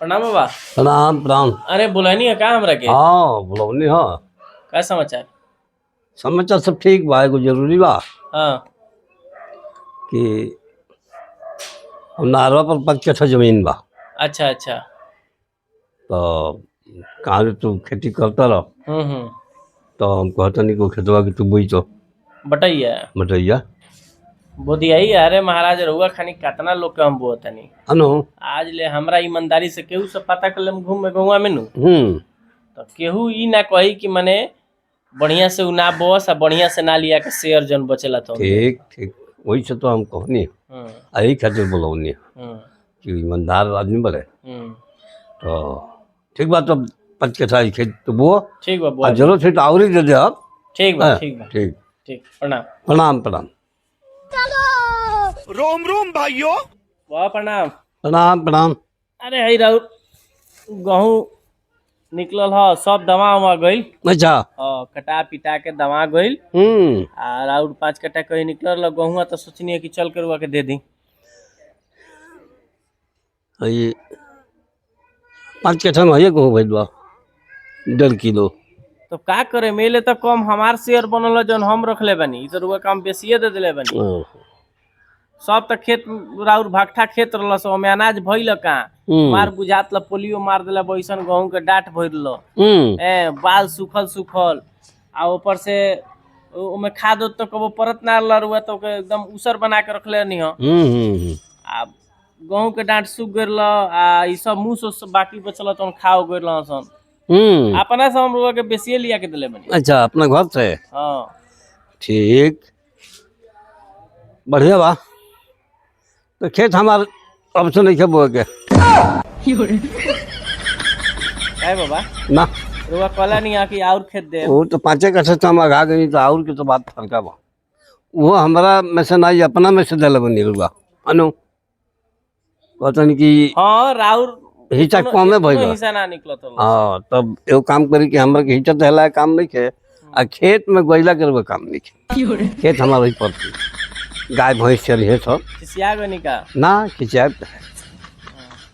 प्रणाम बाबा। प्रणाम प्रणाम। अरे बुलैनी है का हमरा के? हाँ, बुलौनी। हाँ। का समाचार? समाचार सब ठीक बा, एगो जरूरी बा कि हम नारवा पर 5 कट्ठा जमीन बा। अच्छा अच्छा। तो कहाँ तू खेती करता रह। हम्म हम्म तो हम कहतनी कि खेतवा के तू बोई तो। बटैया? बटैया। बोदियाई? अरे महाराज, रउआ खानी कितना लोग के हम बोतनी। अनु। आज ले हमरा ईमानदारी से केहू से पता कर लेम घूम में गौवा में नु, तो केहू ई ना कही कि मने बढ़िया से उ ना बोस आ बढ़िया से ना लिया के शेयर जन बचेला तो। ठीक ठीक, वही से तो हम कहनी, आ यही खातिर बुलौनी कि ईमानदार आदमी बड़े। तो ठीक बा, तो 5 कट्ठा ई खेत तो बोओ। ठीक बा। आ बोआ। जरूरत है तो और ही दे दे अब। ठीक बा। हाँ, ठीक बा। ठीक। ठीक, प्रणाम। प्रणाम प्रणाम। रोम रोम भाइयों। वाह, प्रणाम। प्रणाम प्रणाम। अरे हई राउर गहूँ निकलल ह, सब दवा उवा गइल। कटा पिटा के दवा गइल। आ राउर 5 कट्टा कहीं निकलल गहुआ, तो सोचनी है कि चल के रुआ के दे दी। ये 5 कट्ठा में है गेहूँ भइल बा 1.5 किलो। तो का करे, मेले तो कम हमार शेयर बनल है जौन हम रखले बानी। ई तो रुआ काम बेसिए दे देले बानी। सब तो खेत राउर भागठा खेत रहल सब, ओमे अनाज भइल कहाँ? मार बुझात ल पोलियो मार देला बैसन गहूं के डांट भइल। ए बाल सुखल सुखल आ ऊपर से ओमे खाद उद तो कबो परत ना रहल, रुआ तो ओके एकदम उसर बना के रखले नहीं हो। हम्म हम्म, आ गहूं के डांट सूख गइल आ ई सब मुँह से बाकी बचल तो खाओ गइल सन। अपना से हम रुआ के बेसिए लिया के दिले बनी। अच्छा, अपना घर से? हाँ। ठीक, बढ़िया बा। तो खेत हमार अब से नहीं बोए के। काहे बाबा? ना। रुआ कहला नहीं आ कि और खेत दे। वो तो 5 कट्ठा तो हम अघा गई, तो और के तो बात फरका बा। वो हमरा में से नहीं, अपना में से दिल बनी रुआ अनु कहतन कि हाँ, राउर हिस्सा कमे भइल बा। हिस्सा ना निकलत रहल। हाँ, तब एगो काम करी कि हमरा के हिस्सा देला के काम नहीं खे आ खेत में गोइला के काम नहीं खे। खेत हमारा वही पड़ती, गाय भैंस चरी है सब। खिसिया गनी का? ना, खिंचाए,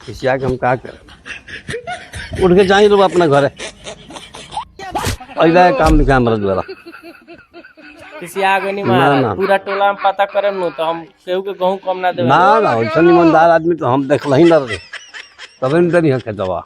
खिसिया के हम का करें? उठ के जाई लोग अपना घरे, ऐसा काम नहीं हमरा द्वारा। खिसिया गनी ना, महाराज? ना। पूरा टोला में पता करम नु तो हम केहू के गहूं कम ना देवे। ना ना, वैसा ईमानदार आदमी तो हम देखल ही ना रहे, तबे न देनी है खेतवा।